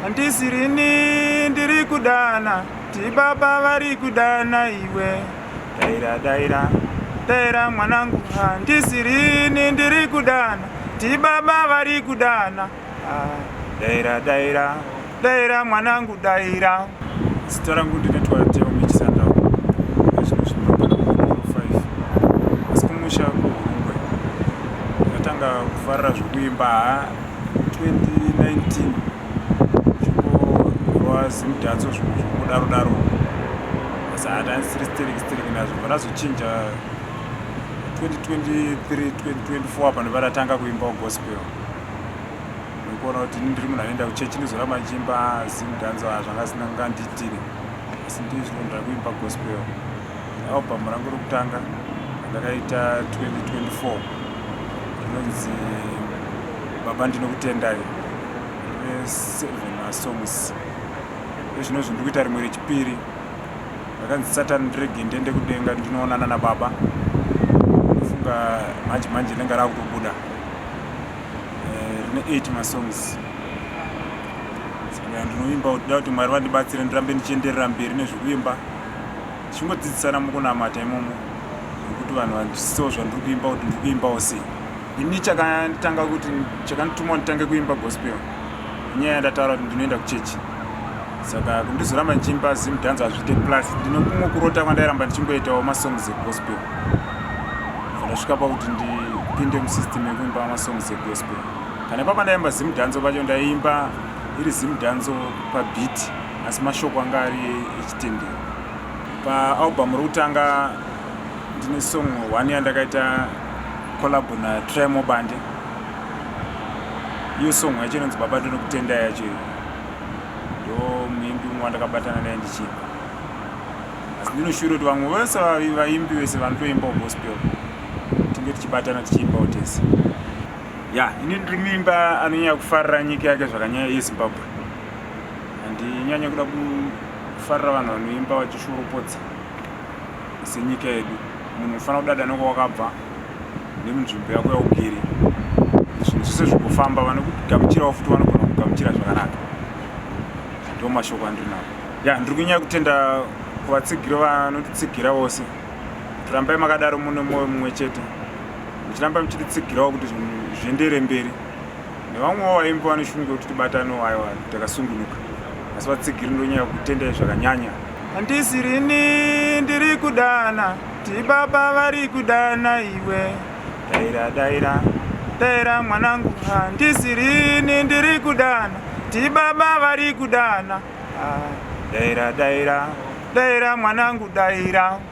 Handisirini ndiri kudana, ndibaba vari kudana iwe. Daira, daira, daira mwanangu. Handisirini ndiri kudana, ndibaba vari kudana. Ah, daira, daira, daira mwanangu, daira. Zita rangu ndinoitwa Teo Michisandau, zvino zvinogara ku5, asi kumusha kuHurungwe. Ndakatanga kufarira zvokuimba ha 2019, chingorwa zimudhanso, zvimwe zvongodaro daro, asi hati handisiri stereki stereki nazvo. Bva ndazochinja 2023 2024, apa ndobva ndatanga kuimbawo gospel, nekuona kuti ini ndiri munhu anoenda kuchechi, ndizoramba ndichiimba zimudhanso zvanga zvisina kungandiitire, asi ndizvino ndira kuimba gospel. Album rangu rokutanga randakaita 2024 rinonzi "Baba Ndinokutendai", rine 7 masongs. Ezvinozvi ndiri kuita rimwe rechipiri rakanzi "Satani Ndirege Ndiende Kudenga Ndinoonana naBaba". Ndofunga manje manje rinenge rakutobuda. Rine 8 masongs. Saka ndinoimba kuti da kuti Mwari vandibatsire ndirambe ndichienderera mberi nezvekuimba, tichingodzidzisana mukunamata imomo, nekuti vanhu vanzwisisewo zvandiri kuimba, kuti ndiri kuimbawo sei. Ini chakanditanga kuti chakandituma nditange kuimba gospel inyaya yandataura kuti ndinoenda kuchechi, saka kundizoramba ndichiimba zimudhanzo hazviite. Plus ndine kumwe kurota kwandairamba ndichingoitawo masongs egospel. Ndasvika pakuti ndipinde musystem yekuimba masongs egospel. Kana ipapa ndaimba zimudhanzo pacho, ndaiimba iri zimudhanzo pabeat, asi mashoko anga ari echitendero. Paalbum rokutanga ndine song one yandakaita collabo naTrimo Bande. Iyo song yacho inonzi "Baba Ndinokutenda". Yacho iyo ndo muimbi umwe wandakabatana naye ndichiimba, asi ndinoshuvira kuti vamwe vese vaimbi vese vanotoimbawo gospel tinge tichibatana tichiimbawo tese. Ya, ini ndiri muimba anonyanya kufarira nyika yake zvakanyanya yeZimbabwe. Handinyanya kuda kufarira vanhu vanoimba vachishoropodza senyika yedu. Munhu unofanira kudada nekwawakabva nemunzvimbo yako yaugere, zvinhu zvese zvigofamba. Vanokugamuchirawo futi vanogona kugamuchira zvakanaka. Ndo mashoko andinawo. Ya, ndiri kunyanya kutenda kuvatsigiri vanotitsigira vose. Rambai makadaro, mune mwoyo mumwe chete, muchiramba muchititsigirawo kuti zvinhu zviendere mberi. Nevamwewo vaimbi vane shungu yekuti tibatane, aiwa, takasungunuka, asi vatsigiri ndonyanya kutendai zvakanyanya. Handisirini ndiri kudana, ndibaba vari kudana iwe. Daira, daira, daira mwanangu. Handisirini ndiri kudana, ndibaba vari kudana. Ah, daira, daira, daira mwanangu, daira.